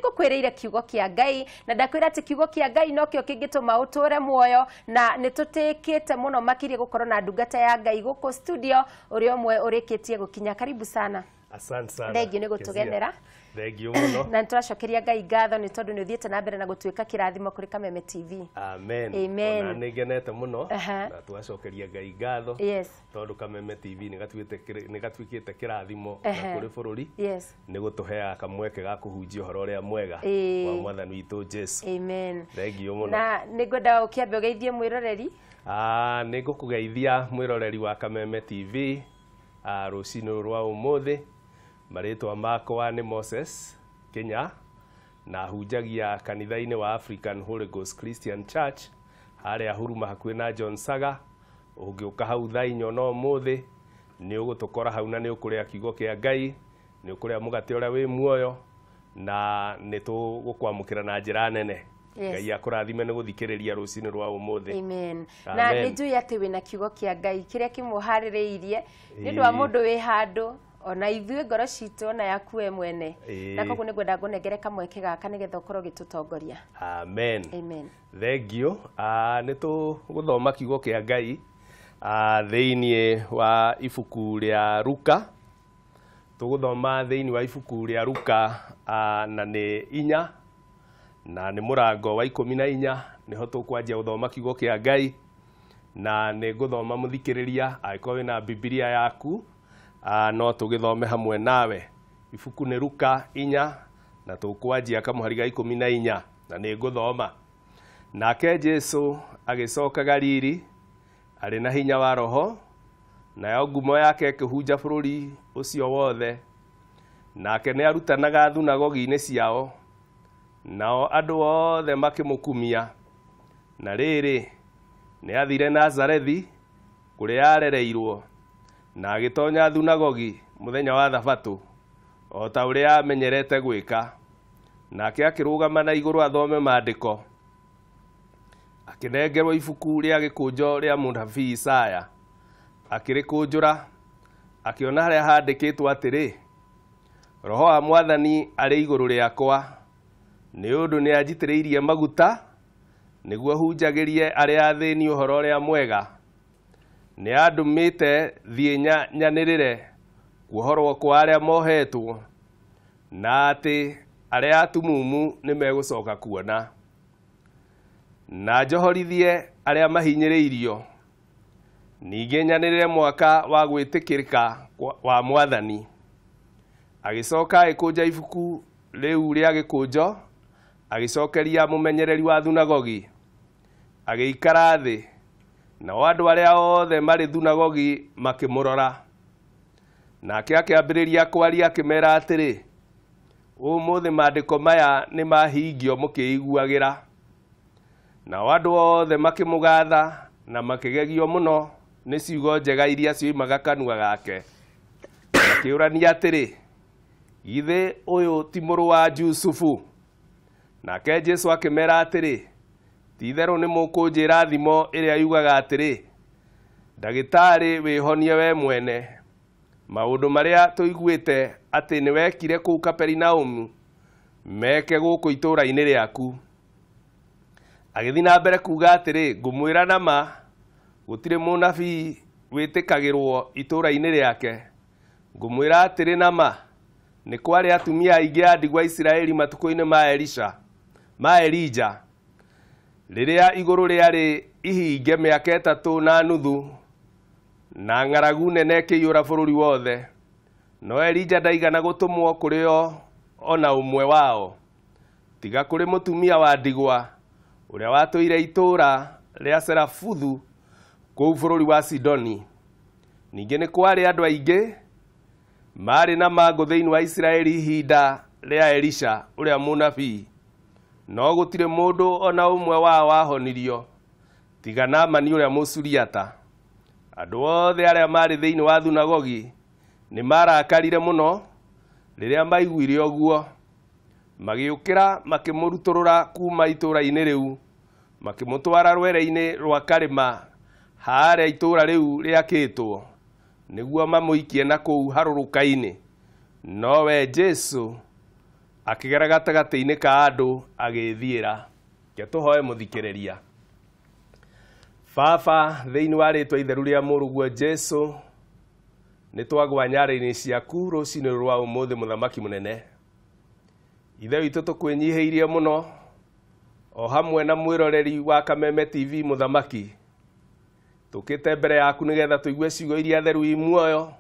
Ngũkwĩrĩire kiugo kĩa Ngai na ndakwĩra atĩ kiugo kĩa Ngai nokĩo kĩngĩtũma ũtũre muoyo, na nĩ tũtĩkĩte mũno makĩria gũkorwo na ndungata ya Ngai gũkũ studio, ũrĩa ũmwe ũrĩkĩtie gũkinya. Karibu sana. Asante sana. Thengiũ nĩ gũtũgenera. Thengiũ mũno. Na nĩ tũracokeria Ngai ngatho nĩ tondũ nĩ ũthiĩte na mbere na gũtuĩka kĩrathimo kũrĩ Kameme TV. Amen. Amen. Ona nĩ ngenete mũno Aha. na twacokeria Ngai ngatho tondũ Kameme TV nĩ gatuĩkĩte kĩrathimo na kũrĩ bũrũri nĩ gũtũheaga kamweke ga kũhunjia ũhoro ũrĩa mwega wa mwathani witũ Jesu. Amen. Thengiũ mũno. Na nĩ ngwenda ũkĩambe ũgeithie mwĩroreri. Ah, nĩ ngũkũgeithia mwĩroreri wa Kameme TV rũcinĩ rũrũ rwa ũmũthĩ. Marĩtwa makwa nĩ Moses Kenya na hunjagia kanitha-inĩ wa African Holy Ghost Christian Church harĩa Huruma hakuhĩ na John Saga. Ũngĩũka hau thaa inya ona ũmũthĩ nĩ ũgũtũkora hau na nĩ ũkũrĩa kiugo kĩa Ngai, nĩ ũkũrĩa mũgate ũrĩa wĩ muoyo na nĩ tũgũkwamũkĩra na njĩra nene. Ngai akũrathime nĩ gũthikĩrĩria rũcinĩ rwa ũmũthĩ. Amen. Na Amen. nĩ njũĩ atĩ wĩna kiugo kĩa Ngai kĩrĩa kĩmũharĩrĩirie nĩ ũndũ wa mũndũ wĩ handũ ona ithuĩ ngoro citũ ona yaku we mwene. Na koguo nĩ ngwenda ngũnengere kamweke gaka nĩgetha ũkorwo ũgĩtũtongoria. Amen. Amen. Thengiũ. Nĩ tũgũthoma kiugo kĩa Ngai thĩinĩ wa ibuku rĩa Luka. Tũgũthoma thĩinĩ wa ibuku rĩa Luka na nĩ 4 na nĩ mũrango wa 14 nĩho tũkwanjia gũthoma kiugo kĩa Ngai, na nĩ ngũthoma mũthikĩrĩria angĩkorwo wĩna Bibilia yaku no tũgĩthome hamwe nawe. Ibuku nĩ Luka 4 na tũkwanjia kamũhari ga 14 na nĩ ngũthoma. Nake Jesu agĩcoka Galili arĩ na hinya wa Roho, nayo ngumo yake ĩkĩhunja bũrũri ũcio wothe. Nake nĩ arutanaga thunagogi-inĩ ciao, nao andũ othe makĩmũkumia. Na rĩrĩ, nĩ athire Nazarethi kũrĩa arereirwo, na agĩtonya thunagogi mũthenya wa Thabatũ o ta ũrĩa amenyerete gwĩka. Nake akĩrũgama na igũrũ athome maandĩko, akĩnengerwo ibuku rĩa gĩkũnjo rĩa mũnabii Isaya. Akĩrĩkũnjũra, akĩona harĩa handĩkĩtwo atĩrĩ, Roho wa Mwathani arĩ igũrũ rĩakwa, nĩ ũndũ nĩ anjitĩrĩirie maguta nĩguo hunjagĩrie arĩa athĩni ũhoro ũrĩa mwega. Nĩ andũmĩte thiĩ nyanĩrĩre kuohorwo kwa arĩa mohetwo, na atĩ arĩa atumumu nĩ megũcoka kuona, na njohorithie arĩa mahinyĩrĩirio, ningĩ nyanĩrĩre mwaka wa gwĩtĩkĩrĩka wa Mwathani. Agĩcoka agĩkũnja ibuku rĩu rĩa gĩkũnjo, agĩcokeria mũmenyereri wa thunagogi, agĩikara thĩ, nao andũ arĩa othe marĩ thunagogi makĩmũrora. Nake akĩambĩrĩria kwaria akĩmera atĩrĩ, ũmũthĩ maandĩko maya nĩ mahingio mũkĩiguagĩra. Nao andũ othe makĩmũgatha na makĩgegio mũno nĩ ciugo njega iria cioimaga kanua gake. Makĩũrania atĩrĩ, githĩ ũyũ ti mũrũ wa Jusufu? Nake Jesu akĩmera atĩrĩ, ti-itherũ nĩ mũkũnjĩra thimo ĩrĩa yugaga atĩrĩ, ndagĩtarĩ wĩhonie we mwene. Maũndũ marĩa tũiguĩte atĩ nĩ wekire kũu Kaperinaumu meke gũkũ itũũra-inĩ rĩaku. Agĩthiĩ na mbere kuuga atĩrĩ, ngũmwĩra na ma, gũtirĩ mũnabii wĩtĩkagĩrwo itũũra-inĩ rĩake. Ngũmwĩra atĩrĩ na ma, nĩ kwarĩ atumia aingĩ a ndigwa Isiraeli matukũ-inĩ ma Elisha, ma Elija, rĩrĩa igũrũ rĩarĩ ihinge mĩaka 3.5 na ng'aragu nene ĩkĩiyũra bũrũri wothe. No Elija ndaigana gũtũmwo kũrĩ o ona ũmwe wao, tiga kũrĩ mũtumia wa ndigwa ũrĩa watũire itũũra rĩa Serafuthu kũu bũrũri wa Sidoni. Ningĩ nĩ kwarĩ andũ aingĩ marĩ na mangũ thĩinĩ wa Isiraeli ihinda rĩa Elisha ũrĩa mũnabii, no gũtirĩ mũndũ ona ũmwe wao wahonirio tiga Naamani ũrĩa Mũsuriata. Andũ othe arĩa marĩ thĩinĩ wa thunagogi nĩ marakarire mũno rĩrĩa maiguire ũguo, magĩũkĩra makĩmũrutũrũra kuma itũũra-inĩ rĩu, makĩmũtwara rwere-inĩ rwa karĩma harĩa itũũra rĩu rĩakĩtwo, nĩguo mamũikie na kũu harũrũka-inĩ. Nowe Jesu Akĩgera gatagatĩ-inĩ ka andũ agĩĩthiĩra. Reke tũhoe mũthikĩrĩria. Baba, thĩinĩ wa rĩtwa itheru rĩa mũrũguo Jesu, nĩ twagwa nyarĩ-inĩ ciaku rũcinĩ rwa ũmũthĩ mũthamaki mũnene. Ithe witũ tũkwĩnyihĩirie mũno o hamwe na mwĩroreri wa Kameme TV mũthamaki. Tũkĩte mbere yaku nĩgetha tũigue ciugo iria theru i muoyo,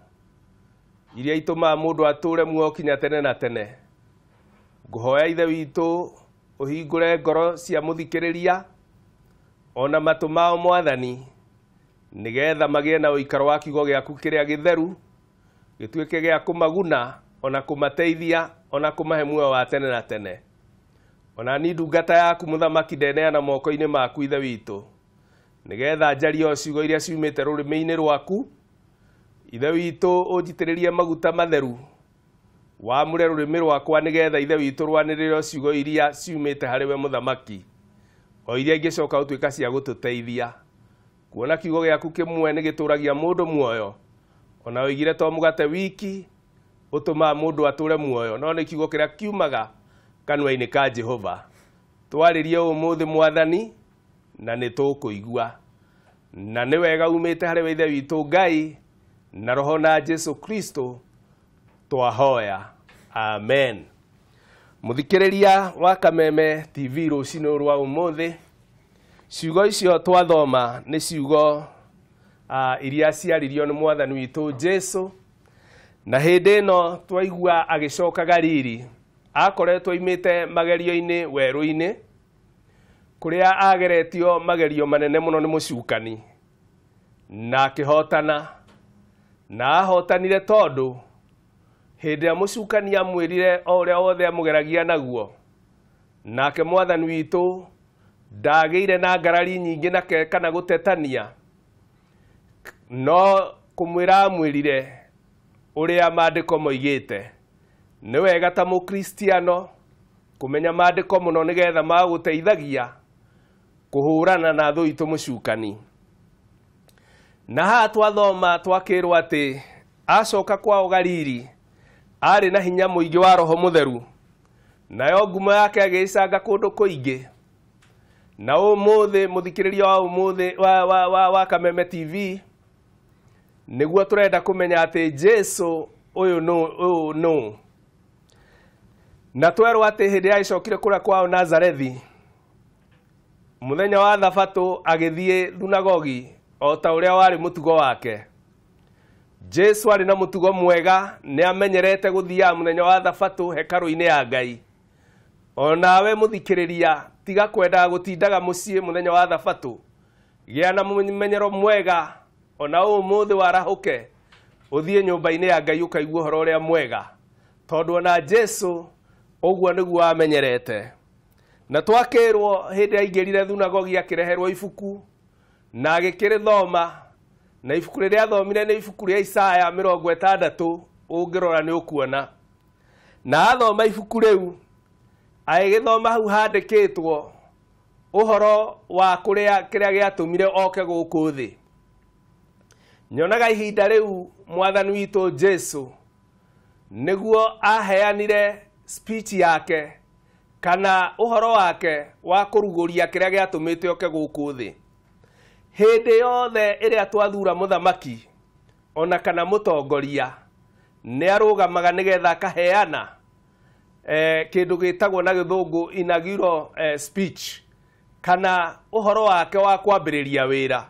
iria itũmaga mũndũ atũre muoyo kinya tene na tene. Ngũhoya Ithe witũ ũhingũre ngoro cia mũthikĩrĩria ona matũ mao mwathani, nĩgetha magĩe na ũikaro wa kiugo gĩaku kĩrĩa gĩtheru, gĩtuĩke gĩa kũmaguna ona kũmateithia ona kũmahe muoyo wa tene na tene. Ona ni ndungata yaku mũthamaki ndeneana moko-inĩ maku Ithe witũ, nĩgetha njarie o ciugo iria ciumĩte rũrĩmĩ-inĩ rwaku. Ithe witũ ũnjitĩrĩrie maguta matheru, wamũre rũrĩmĩ rwakwa nĩgetha Ithe witũ rwanĩrĩre ciugo iria ciumĩte harĩ we mũthamaki, o iria ingĩcoka gũtuĩka cia gũtũteithia. Kuona kiugo gĩaku kĩmwe nĩ gĩtũragia mũndũ muoyo, ona oigire to mũgate wiki ũtũmaga mũndũ atũre muoyo, no nĩ kiugo kĩrĩa kiumaga kanua-inĩ ka Jehova. Twarĩrie ũmũthĩ mwathani, na nĩ tũkũigua, na nĩ wega umĩte harĩ we Ithe witũ Ngai na Roho na Jesu Kristo twahoya, amen. Mũthikĩrĩria wa Kameme TV rũcinĩ rwa ũmũthĩ, ciugo icio twathoma nĩ ciugo iria ciaririo nĩ mwathani witũ Jesu, na hĩndĩ ĩno twaigua agĩcoka Galili, akoretwo aimĩte magerio-inĩ werũ-inĩ, kũrĩa ageretio magerio manene mũno nĩ mũcukani, na akĩhotana. Na ahotanire tondũ hĩndĩ ĩrĩa mũcukani amwĩrire o ũrĩa wothe amũgeragia naguo, nake mwathani witũ ndagĩire na ngarari nyingĩ nake kana gũtetania, no kũmwĩra amwĩrire ũrĩa maandĩko moigĩte. Nĩ wega ta mũkristiano kũmenya maandĩko mũno nĩgetha magũteithagia kũhũrana na thũ itũ mũcukani. Na haha twathoma twakĩrwo atĩ acoka kwao Galili arĩ na hinya mũingĩ wa Roho Mũtheru, nayo ngumo yake agĩcanga kũndũ kũingĩ. Na ũmũthĩ mũthikĩrĩria wa ũmũthĩ wa Kameme TV, nĩguo tũrenda kũmenya atĩ Jesu ũyũ nũ. Na twerwo atĩ hĩndĩ ĩrĩa agĩcokire kũrĩa kwao Nazarethi, mũthenya wa thabatũ agĩthiĩ thunagogi o ta ũrĩa warĩ mũtugo wake. Jesu arĩ na mũtugo mwega, nĩ amenyerete gũthiaga mũthenya wa thabatũ hekarũ-inĩ ya Ngai. Onawe mũthikĩrĩria, tiga kwendaga gũtindaga mũciĩ mũthenya wa thabatũ, gĩa na mũmenyero mwega, ona ũmũthĩ warahũke ũthiĩ nyũmba-inĩ ya Ngai ũkaigua ũhoro ũrĩa mwega, tondũ ona Jesu ũguo nĩguo amenyerete. Na twakĩrwo hĩndĩ aingĩrire thunagogi akĩreherwo ibuku na agĩkĩrĩthoma, na ibuku rĩrĩa athomire nĩ ibuku rĩa Isaya 60, ũngĩrora nĩ ũkuona. Na athoma ibuku rĩu, agĩgĩthoma hau handĩkĩtwo ũhoro wa kũrĩa kĩrĩa gĩatũmire oke gũkũ thĩ. Nyonaga ihinda rĩu mwathani witũ Jesu nĩguo aheanire speech yake kana ũhoro wake wa kũrugũria kĩrĩa gĩatũmĩte oke gũkũ thĩ. Hĩndĩ yothe ĩrĩa twathura mũthamaki ona kana mũtongoria, nĩ arũgamaga nĩgetha akaheana kĩndũ gĩtagwo na gĩthũngũ inaugural speech, kana ũhoro wake wa kwambĩrĩria wĩra.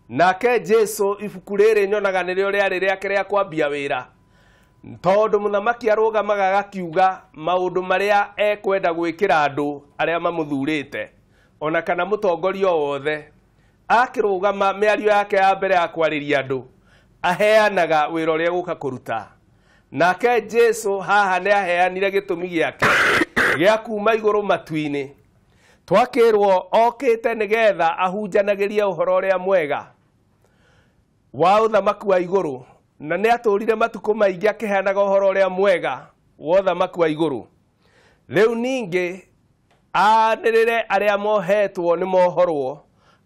Nake Jesu ibuku rĩrĩ nyonaga nĩrĩo rĩarĩ rĩake rĩa kwambia wĩra, tondũ mũthamaki arũgamaga agakiuga maũndũ marĩa ekwenda gwĩkĩra andũ arĩa mamũthurĩte, ona kana mũtongoria o wothe. Akĩrũgama mĩario yake ya mbere ya kwarĩria andũ, aheanaga wĩra ũrĩa egũka kũruta. Nake Jesu haha nĩ aheanire gĩtũmi gĩake gĩa kuma igũrũ matu-inĩ. Twakĩrwo okĩte nĩgetha ahunjanagĩrie ũhoro ũrĩa mwega wa ũthamaki wa igũrũ, na nĩ atũrire matukũ maingĩ akĩheanaga ũhoro ũrĩa mwega wa ũthamaki wa igũrũ. Rĩu ningĩ anĩrĩre arĩa mohetwo nĩ mohorwo,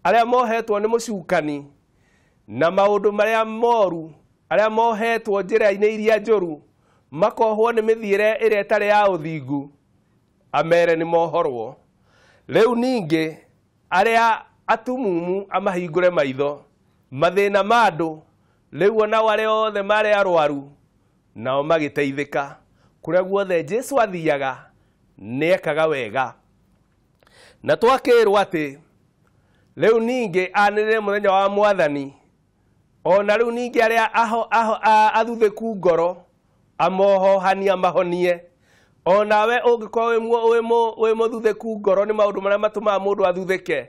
arĩa mohetwo nĩ mũcukani na maũndũ marĩa moru, arĩa mohetwo njĩra-inĩ iria njũru Makohwo nĩ mĩthiĩre ĩrĩa ĩtarĩ ya ũthingu, amere nĩ mohorwo. Rĩu ningĩ arĩa atumumu amahingũre maitho, mathĩna ma andũ rĩu onao arĩa othe marĩ arwaru nao magĩteithĩka. Kũrĩa guothe Jesu athiaga nĩekaga wega. Na twakĩrwo atĩ rĩu ningĩ anĩrĩre mũthenya wa Mwathani, ona rĩu ningĩ arĩa athuthĩku ngoro amohohanie amahonie. Onawe ũngĩkorwo wĩ mũthuthĩku ngoro nĩ maũndũ marĩa matũmaga mũndũ athuthĩke,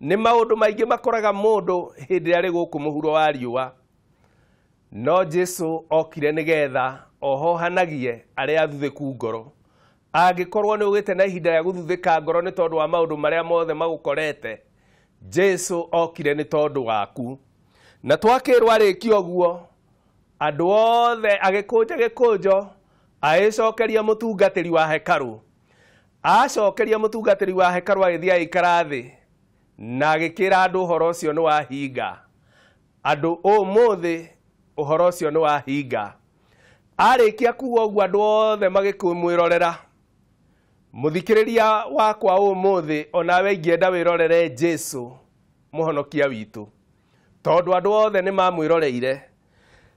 nĩ maũndũ maingĩ makoraga mũndũ hĩndĩ ĩrĩa arĩ gũkũ mũhuro wa riũa. No Jesu okire nĩgetha ohohanagie arĩa athuthĩku ngoro. Angĩkorwo nĩ ũgĩte na ihinda rĩa gũthuthĩka ngoro nĩ tondũ wa maũndũ marĩa mothe magũkorete, Jesu okire nĩ tondũ waku. Na twakĩrwo arĩkia ũguo, andũ othe agĩkũnja gĩkũnjo, agĩcokeria mũtungatĩri wa hekarũ. Acokeria mũtungatĩri wa hekarũ agĩthiĩ agĩikara thĩ, na agĩkĩra andũ ũhoro ũcio nĩ wahinga. Andũ ũmũthĩ ũhoro ũcio nĩ wahinga. Arĩkia kuga ũguo andũ othe magĩkĩmwĩrorera. Mũthikĩrĩria wakwa ũmũthĩ, onawe ingĩenda wĩrorere Jesu mũhonokia witũ, tondũ andũ othe nĩ mamwĩroreire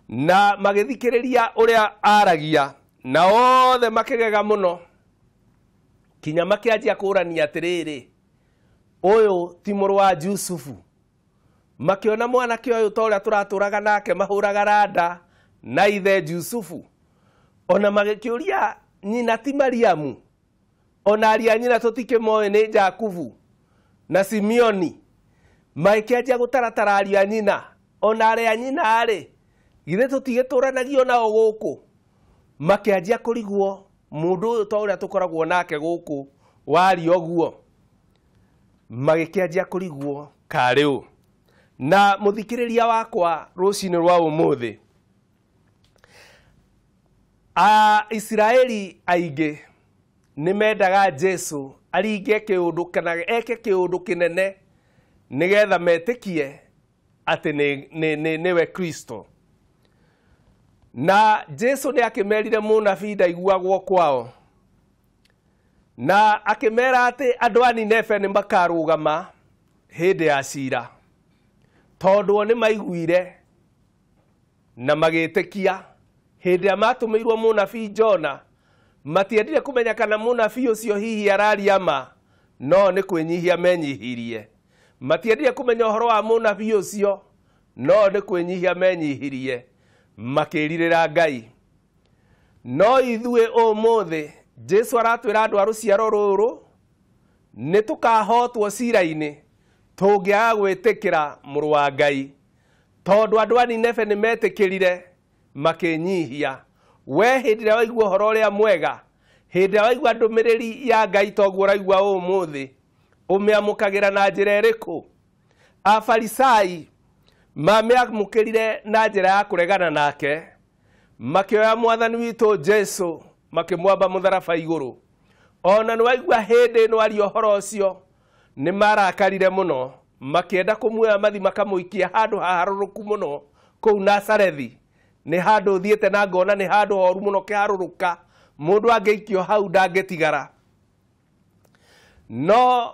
na magĩthikĩrĩria ũrĩa aragia, na othe makĩgega mũno, kinya makĩanjia kũrania atĩrĩrĩ, ũyũ ti mũrũ wa Jusufu. Makĩona mwanake ũyũ ta ũrĩa tũratũraga nake mahũraga randa na ithe Jusufu. Ona magĩkĩũria nyina ti Mariamu, ona aria nyina tũtikĩmoĩ nĩ Jakubu na Simeoni. Magĩkĩanjia gũtaratara aria nyina, ona arĩa nyina rĩ, githĩ tũtigĩtũranagio nao gũkũ. Makĩanjia kũrigwo mũndũ ũyũ ta ũrĩa tũkoragwo nake gũkũ waria ũguo. Magĩkĩanjia kũrigwo karĩ ũ. Na mũthikĩrĩria wakwa rũcinĩ rwa ũmũthĩ, Aisiraeli aingĩ nĩ mendaga Jesu aringe kĩũndũ kana eke kĩũndũ kĩnene nĩgetha metĩkie atĩ nĩwe Kristo. Na Jesu nĩ akĩmerire mũnabii ndaiguagwo kwao, na akĩmera atĩ andũ a Nineve nĩ makarũgama hĩndĩ ya cira, tondũ o nĩ maiguire na magĩtĩkia. Hĩndĩ ĩrĩa matũmĩirwo mũnabii Jona, matiendire kũmenya kana mũnabii ũcio hihi araria ma, no nĩ kwĩnyihia menyihirie. Matiendire kũmenya ũhoro wa mũnabii ũcio, no nĩ kwĩnyihia menyihirie, makĩrirĩra Ngai. No ithuĩ ũmũthĩ Jesu aratwĩra andũ a rũciaro rũrũ nĩ tũkahotwo cira-inĩ tũngĩaga gwĩtĩkĩra mũrũ wa Ngai, tondũ andũ a Nineve nĩ metĩkĩrire makĩnyihia. We hĩndĩ ĩrĩa waigua ũhoro ũrĩa mwega, hĩndĩ ĩrĩa waigua ndũmĩrĩri ya Ngai toguo ũraigua ũmũthĩ, ũmĩamũkagĩra na njĩra ĩrĩkũ? Afarisai mamĩamũkĩrire na njĩra ya kũregana nake, makĩoya Mwathani witũ Jesu makĩmwamba mũtharaba igũrũ. Ona nĩ waigua hĩndĩ ĩno aria ũhoro ũcio, nĩ marakarire mũno, makĩenda kũmuoya mathi makamũikia handũ haharũrũku mũno kũu Nazarethi. Nĩ handũ thiĩte na ngona nĩ handũ horu mũno kĩharũrũka, mũndũ angĩikio hau ndangĩtigara. No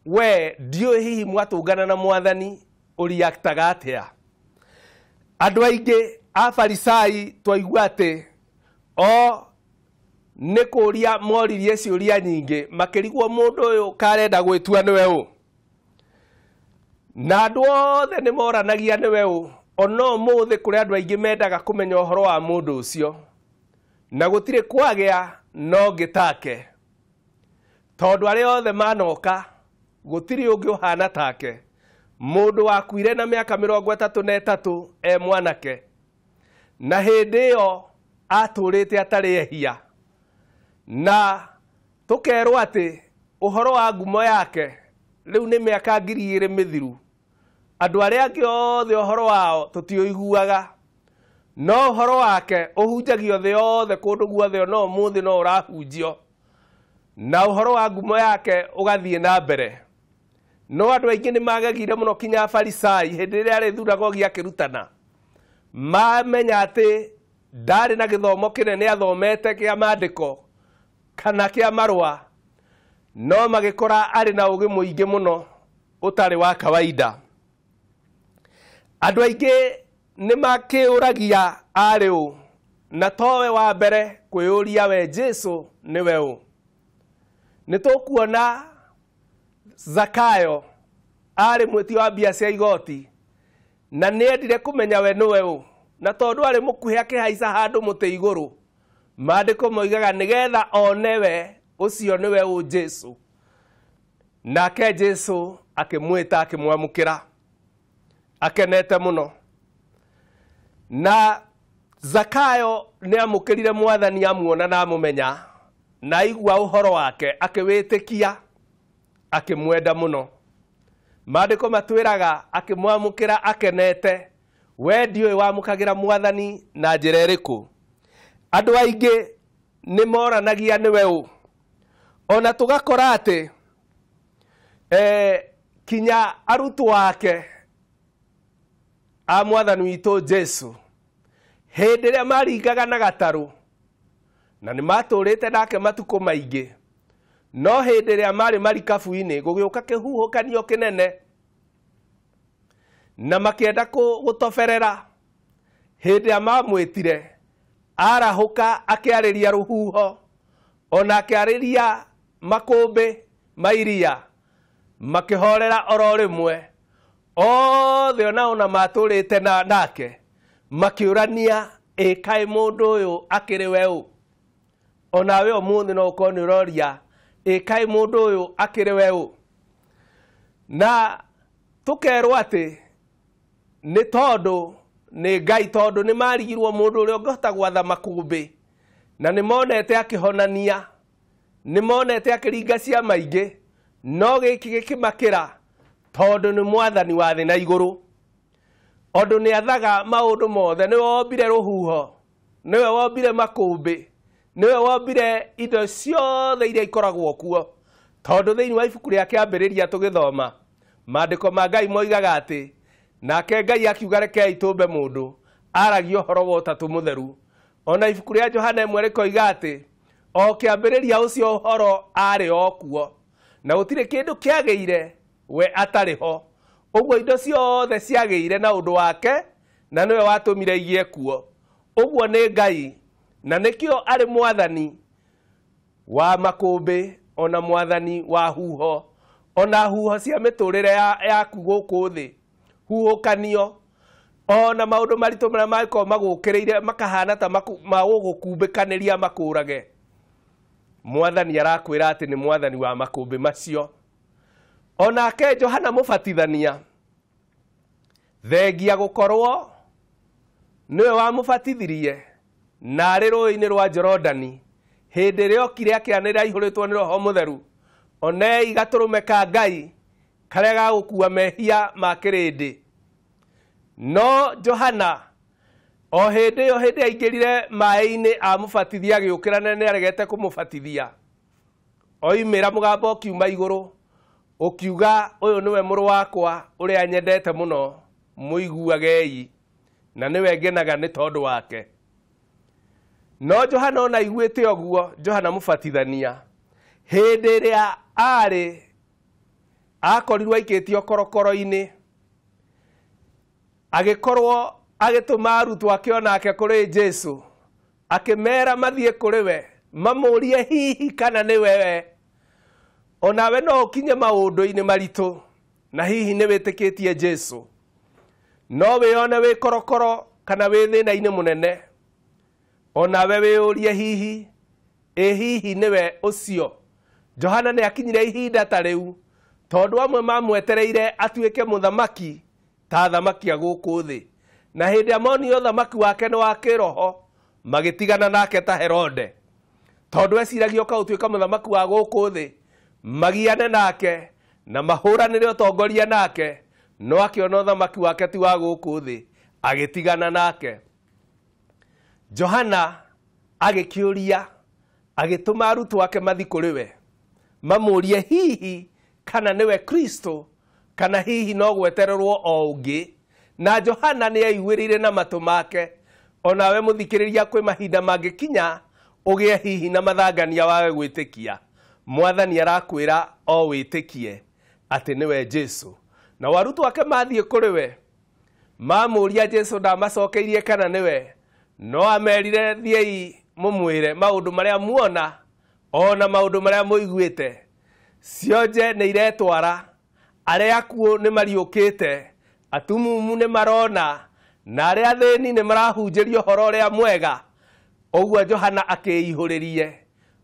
we ndiũĩ hihi mwatũngana na Mwathani ũriaktaga atĩa. Andũ aingĩ Afarisai twaigua atĩ o nĩ kũũria moririe ciũria nyingĩ, makĩrigwo mũndũ ũyũ karenda gwĩtua nĩwe ũ. Na andũ othe nĩ moranagia nĩwe ũ. Ona ũmũthĩ kũrĩ andũ aingĩ mendaga kũmenya ũhoro wa mũndũ ũcio, na gũtirĩ kwagĩa no ũngĩ take, tondũ arĩa othe manoka gũtirĩ ũngĩ ũhana take. Mũndũ wakuire na mĩaka 33 e mwanake, na hĩndĩ ĩyo atũrĩte atarĩ ehia, na tũkerwo atĩ ũhoro wa ngumo yake rĩu nĩ mĩaka 2000 mĩthiru. Andũ arĩa angĩ othe ũhoro wao tũtiũiguaga, no ũhoro wake ũhunjagio thĩ yothe kũndũ guothe, no ũmũthĩ no ũrahunjio, na ũhoro wa ngumo yake ũgathiĩ na mbere. No andũ aingĩ nĩ magegire mũno, kinya Afarisai hĩndĩ ĩrĩa arĩ thunagogi akĩrutana, mamenya atĩ Ndarĩ na gĩthomo kĩnene athomete kĩa maandĩko kana kĩa marũa, no magĩkora arĩ na ũgĩ mũingĩ mũno ũtarĩ wa kawaida. Andũ aingĩ nĩ makĩũragia arĩ ũ, na towe wa mbere kwĩyũria we Jesu nĩwe ũ. Nĩ tũkuona Zakayo arĩ mwĩtia wa mbia cia igoti, na nĩendire kũmenya we nĩwe ũ, na tondũ arĩ mũkuhĩ akĩhaica handũ mũtĩ igũrũ, maandĩko moigaga nĩgetha one we ũcio nĩwe ũ Jesu. Nake Jesu akĩmwĩta akĩmwamũkĩra akenete mũno. Na Zakayo nĩ amũkĩrire mwathani amuona na amũmenya, na aigua ũhoro wake akĩwĩtĩkia akĩmwenda mũno. Maandĩko matwĩraga akĩmwamũkĩra akenete. We ndiũĩ wamũkagĩra mwathani na njĩra ĩrĩkũ. Andũ aingĩ nĩ moranagia nĩwe ũ, ona tũgakora atĩ kinya arutwo ake a mwathani witũ Jesu hĩndĩ ĩrĩa maringaga na gatarũ, na nĩ matũrĩte nake matukũ maingĩ, no hĩndĩ ĩrĩa marĩ marikabu-inĩ gũgĩũka kĩhuhũkanio kĩnene na makĩenda gũtoberera. Hĩndĩ ĩrĩa mamwĩtire arahũka akĩarĩria rũhuho, ona akĩarĩria makũmbĩ ma iria, makĩhorera oro rĩmwe. Othe onao na matũrĩte nake makĩũrania, ĩ kaĩ mũndũ ũyũ akĩrĩ we ũ? Onawe ũmũthĩ no ũkorwo nĩ ũroria, ĩ kaĩ mũndũ ũyũ akĩrĩ we ũ? Na tũkerwo atĩ nĩ tondũ nĩ Ngai, tondũ nĩ marigirwo mũndũ ũrĩa ũngĩhota gwatha makũmbĩ, na nĩ monete akĩhonania, nĩ monete akĩringa ciama ingĩ, no gĩkĩ gĩkĩmakĩra tondũ nĩ mwathani wa thĩ na igũrũ. Ũndũ nĩ athaga maũndũ mothe, nĩwe wombire rũhuho, nĩwe wombire makũmbĩ, nĩwe wombire indo ciothe iria ikoragwo kuo. Tondũ thĩinĩ wa ibuku rĩa Kĩambĩrĩria tũgĩthoma, maandĩko ma Ngai moigaga atĩ nake Ngai akiuga rekei tũmbe mũndũ, aragia ũhoro wa Ũtatũ Mũtheru. Ona ibuku rĩa Johana 1 rĩkoiga atĩ o kĩambĩrĩria ũcio ũhoro arĩ o kuo, na gũtirĩ kĩndũ kĩagĩire we atarĩ ho. Ũguo indo ciothe ciagĩire na ũndũ wake, na nĩwe watũmire igĩe kuo. Ũguo nĩ Ngai, na nĩkĩo arĩ mwathani wa makũmbĩ, ona mwathani wa huho, ona huho cia mĩtũrĩre yaku gũkũ thĩ, huhũkanio, ona maũndũ maritũ marĩa mangĩkorwo magũkĩrĩire makahana ta magũgũkumbĩkanĩria makũrage. Mwathani arakwĩra atĩ nĩ mwathani wa makũmbĩ macio. Onake Johana Mũbatithania, thengia gũkorwo nĩwe wamũbatithirie na arĩ rũĩ-inĩ rwa Jorodani, hĩndĩ ĩrĩa okire akĩanĩrĩra aihũrĩtwo nĩ Roho Mũtheru, onei gatũrũme ka Ngai karĩa gagũkua mehia ma kĩrĩndĩ. No Johana o hĩndĩ ĩyo, hĩndĩ aingĩrire maĩ-inĩ amũbatithia, agĩũkĩra na nĩaregete kũmũbatithia, oimĩra mũgambo ũkiuma igũrũ ũkiuga, ũyũ nĩwe mũrũ wakwa ũrĩa nyendete mũno, mũiguagei, na nĩwe ngenaga nĩ tondũ wake. No Johana ona aiguĩte ũguo, Johana Mũbatithania, hĩndĩ ĩrĩa arĩ akorirwo aikĩtio korokoro-inĩ, agĩkorwo agĩtũma arutwo ake onake kũrĩ Jesu, akĩmera mathiĩ kũrĩ we mamũrie hihi kana nĩwe we. Onawe no ũkinye maũndũ-inĩ maritũ, na hihi nĩ wĩtĩkĩtie Jesu, no wĩone wĩ korokoro kana wĩ thĩna-inĩ mũnene, onawe wĩyũrie hihi, ĩ hihi nĩwe ũcio. Johana nĩ akinyire ihinda ta rĩu, tondũ amwe mamwetereire atuĩke mũthamaki ta thamaki a gũkũ thĩ, na hĩndĩ ĩrĩa monire ũthamaki wake nĩ wa kĩroho, magĩtigana nake ta Herode, tondũ eciragia ũka ũtuĩka mũthamaki wa gũkũ thĩ, magiane nake na mahũranĩre ũtongoria nake, no akĩona ũthamaki wake ti wa gũkũ thĩ, agĩtigana nake. Johana agĩkĩũria, agĩtũma arutwo ake mathiĩ kũrĩ we mamũrie hihi kana nĩwe Kristo, kana hihi no gwetererwo o ũngĩ. Na Johana nĩ aiguĩrĩire na matũ make Onawe mũthikĩrĩria kwĩ mahinda mangĩkinya ũgĩe hihi na mathangania wage gwĩtĩkia. Mwathani arakwĩra o wĩtĩkie atĩ nĩwe Jesu. Na arutwo ake mathiĩ kũrĩ we mamũria Jesu ndamacokeirie kana nĩwe, no amerire thiĩi mũmwĩre maũndũ marĩa muona ona maũndũ marĩa mũiguĩte. Cionje nĩ iretwara, arĩa akuũ nĩ mariũkĩte, atumumu nĩ marona, na arĩa athĩni nĩ marahunjĩrio ũhoro ũrĩa mwega. Ũguo Johana akĩihũrĩrie,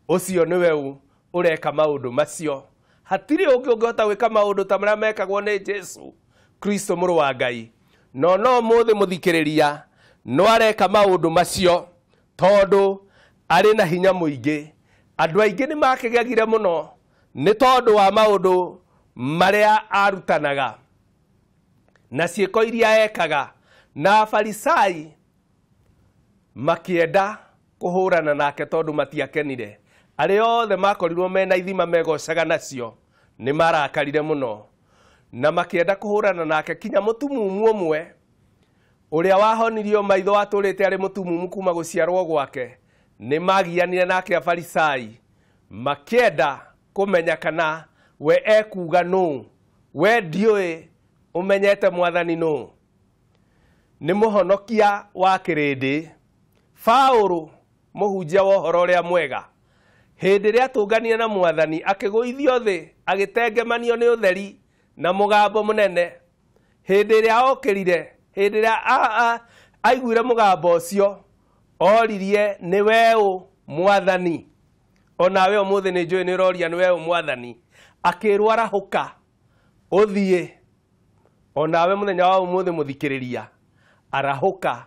ũcio nĩwe ũ ũreka maũndũ macio. Hatirĩ ũngĩ ũngĩhota gwĩka maũndũ ta marĩa mekagwo nĩ Jesu Kristo mũrũ wa Ngai. No no mũthĩ mũthikĩrĩria no areka maũndũ macio tondũ arĩ na hinya mũingĩ. Andũ aingĩ nĩ makĩgegire mũno nĩ tondũ wa maũndũ marĩa arutanaga na ciĩko iria ekaga, na Afarisai makĩenda kũhũrana nake tondũ matiakenire. Arĩa othe makorirwo mena ithima megocaga nacio nĩ marakarire mũno na makĩenda kũhũrana nake, kinya mũtumumu ũmwe ũrĩa wahonirio maitho atũrĩte arĩ mũtumumu kuma gũciarwo gwake nĩ magianire nake Afarisai makĩenda kũmenya kana we ekuga nũ. We ndiũĩ ũmenyete Mwathani nũ. Nĩ mũhonokia wa kĩrĩndĩ. Paũlũ mũhunjia wa ũhoro ũrĩa mwega, hĩndĩ ĩrĩa atũnganire na Mwathani akĩgũithio thĩ agĩtengemanio nĩ ũtheri na mũgambo mũnene. Hĩndĩ ĩrĩa okĩrire, hĩndĩ ĩrĩa aiguire mũgambo ũcio, oririe nĩ we ũ Mwathani? Onawe ũmũthĩ nĩ njũĩ nĩ ũroria nĩ we ũ Mwathani. Akĩrwo arahũka ũthiĩ. Onawe mũthenya wa ũmũthĩ mũthikĩrĩria, arahũka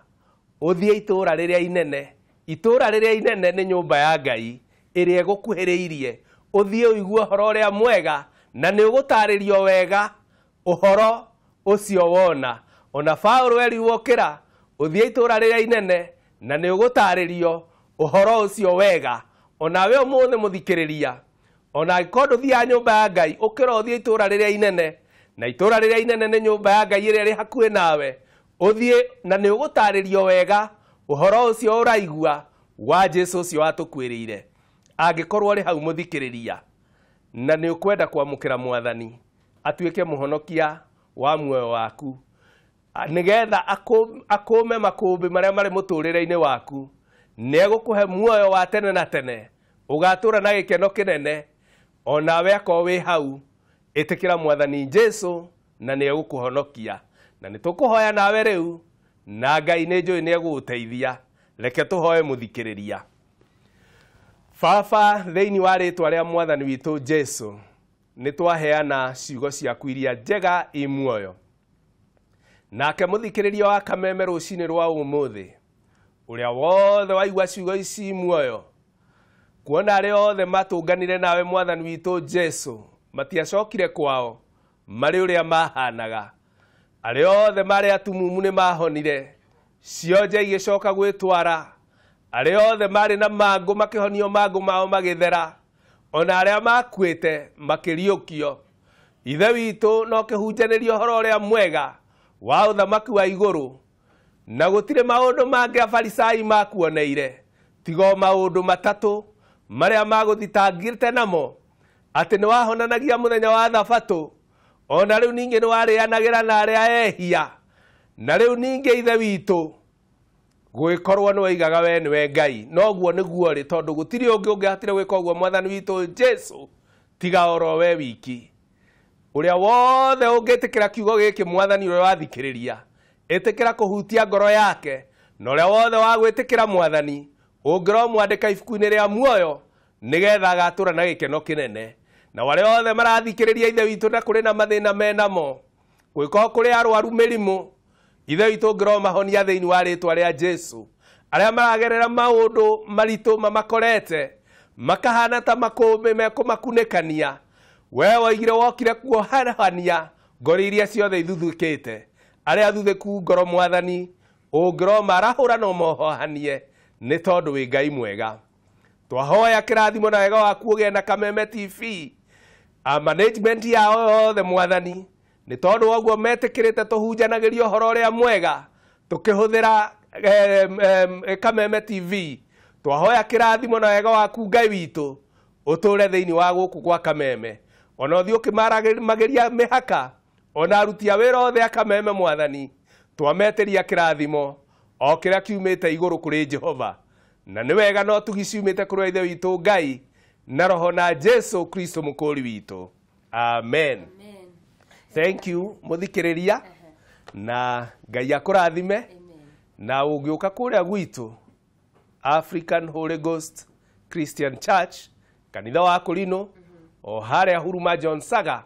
ũthiĩ itũũra rĩrĩa inene. Itũũra rĩrĩa inene nĩ nyũmba ya Ngai ĩrĩa ĩgũkuhĩrĩirie. Ũthiĩ ũigue ũhoro ũrĩa mwega na nĩ ũgũtarĩrio wega ũhoro ũcio wona. Ona Paũlũ erirwo ũkĩra ũthiĩ itũũra rĩrĩa inene na nĩ ũgũtarĩrio ũhoro ũcio wega. Onawe ũmũthĩ mũthikĩrĩria, ona angĩkorwo ndũthiaga nyũmba ya Ngai, ũkĩra ũthiĩ itũũra rĩrĩa inene, na itũũra rĩrĩa inene nĩ nyũmba ya Ngai ĩrĩa ĩrĩ hakuhĩ nawe. Ũthiĩ na nĩ ũgũtarĩrio wega ũhoro ũcio ũraigua wa Jesu ũcio watũkuĩrĩire. Angĩkorwo ũrĩ hau mũthikĩrĩria na nĩ ũkwenda kwamũkĩra Mwathani atuĩke mũhonokia wa muoyo waku, nĩgetha akũme makũmbĩ marĩa marĩ mũtũrĩre-inĩ waku, nĩ egũkũhe muoyo wa tene na tene, ũgatũra na gĩkeno kĩnene. Onawe akorwo wĩ hau, ĩtĩkĩra Mwathani Jesu na nĩ egũkũhonokia. Na nĩ tũkũhoya nawe rĩu, na Ngai nĩ njũĩ nĩ egũgũteithia. Reke tũhoe mũthikĩrĩria. Baba, thĩinĩ wa rĩtwa rĩa Mwathani witũ Jesu, nĩ twaheana ciugo ciaku iria njega i muoyo. Nake mũthikĩrĩria wa Kameme rũcinĩ rwa ũmũthĩ, ũrĩa wothe waigua ciugo ici muoyo, kuona arĩa othe matũnganire nawe Mwathani witũ Jesu matiacokire kwao marĩ ũrĩa mahanaga. Arĩa othe marĩ atumumu nĩ mahonire, cionje igĩcoka gwĩtwara. Arĩa othe marĩ na mangũ makĩhonio mangũ mao magĩthera, ona arĩa makuĩte makĩriũkio. Ithe witũ no kĩhunjanĩrio ũhoro ũrĩa mwega wa ũthamaki wa igũrũ, na gũtirĩ maũndũ mangĩ Afarisai makuoneire tiga o maũndũ matatũ marĩa magũthitangĩte namo, atĩ nĩ wahonanagia mũthenya wa Thabatũ, ona rĩu ningĩ nĩ warĩanagĩra na arĩa ehia, na rĩu ningĩ Ithe witũ gwĩkorwo nĩ waigaga we nĩwe Ngai. Noguo nĩguo rĩ, tondũ gũtirĩ ũngĩ ũngĩahotire gwĩka ũguo Mwathani witũ Jesu tiga oro we wiki. Ũrĩa wothe ũngĩtĩkĩra kiugo gĩkĩ Mwathani ũrĩa wathikĩrĩria, ĩtĩkĩra kũhutia ngoro yake, na ũrĩa wothe wa gwĩtĩkĩra Mwathani ũngĩromwandĩka ibuku-inĩ rĩa muoyo nĩgetha agatũra na gĩkeno kĩnene. Na arĩa othe marathikĩrĩria Ithe witũ na kũrĩ na mathĩna menamo, gwĩkorwo kũrĩ arwaru mĩrimũ, Ithe witũ ũngĩromahonia thĩinĩ wa rĩtwa rĩa Jesu. Arĩa maragerera maũndũ maritũ mamakorete makahana ta makũmbĩ mekũmakunĩkania, we woigire wokire kuohania ngoro iria ciothe ithuthukĩte. Arĩa athuthĩku ngoro Mwathani ũngĩromarahũra na ũmohohanie, nĩ tondũ wĩ Ngai mwega. Twahoya kĩrathimo na wega waku ũgĩe na Kameme TV a management yao yothe Mwathani, nĩ tondũ wa ũguo metĩkĩrĩte tũhunjanagĩrio ũhoro ũrĩa mwega tũkĩhũthĩra Kameme TV twahoya kĩrathimo na wega waku Ngai witũ ũtũre thĩinĩ wa gũkũ gwa Kameme ona ũthiĩ ũkĩmaragĩria mĩhaka ona aruti a wĩra othe a Kameme Mwathani twametĩria kĩrathimo o kĩrĩa kiumĩte igũrũ kũrĩ Jehova na nĩ wega no tugi ciumĩte kũrĩ Ithe witũ Ngai na Roho na Jesu Kristo mũkũri witũ. Amen. Amen. Thank you mũthikĩrĩria na Ngai akũrathime. Amen. Na ũngĩũka kũrĩa gwitũ African Holy Ghost Christian Church kanitha wa Kũrinũ o harĩa Huruma John Saga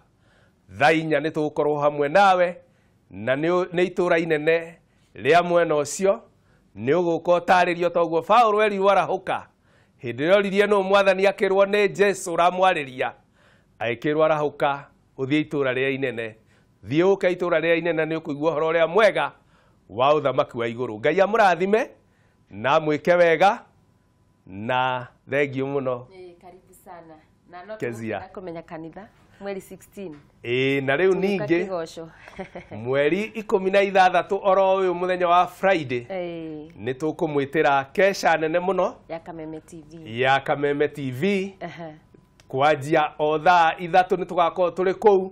thaa 4 nĩ tũgũkorwo hamwe nawe na nĩ itũra inene rĩa mwena ũcio nĩ ũgũka ũtarĩrio toguo Paũlũ erirwo arahũka hĩndĩ ĩrĩa oririe nũ Mwathani akĩrwo nĩ Jesu ũramwarĩria agĩkĩrwo arahũka ũthiĩ itũra rĩa inene thiĩ ũke itũra rĩa inene nĩ ũkũigua ũhoro ũrĩa mwega wa ũthamaki wa igũrũ. Ngai amũrathime na amwĩke wega na thengiũ mũno. Karibu sana na no Kezia. tũgũkena kũmenya kanitha mweri 16. Ĩĩ na rĩu Tũgũka ningĩ kĩgoco. mweri 16 oro ũyũ mũthenya wa Friday nĩ tũkũmwĩtĩra kesha nene mũno ya Kameme TV. ya Kameme TV Aha. kwanjia o thaa 3 nĩ tũgakorwo tũrĩ kũu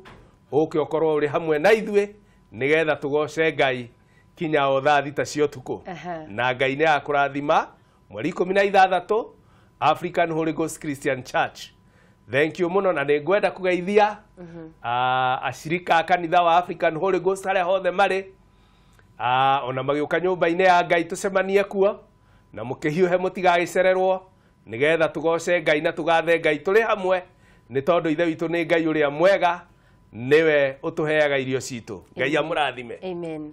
ũke ũkorwo ũrĩ hamwe na ithuĩ nĩgetha tũgoce Ngai kinya o thaa 6 cia ũtukũ. Aha. Na Ngai nĩ akũrathima mweri 16 African Holy Ghost Christian Church. Thank you mũno na nĩ ngwenda kũgeithia acirika a kanitha wa African Holy Ghost harĩa hothe marĩ ona magĩũka nyũmba-inĩ ya Ngai tũcemanie kuo na mũkĩhiũhe mũtigagĩcererwo nĩgetha tũgoce Ngai na tũgathe Ngai tũrĩ hamwe nĩ tondũ Ithe witũ nĩ Ngai ũrĩa mwega nĩwe ũtũheaga irio citũ. Ngai amũrathime. Amen.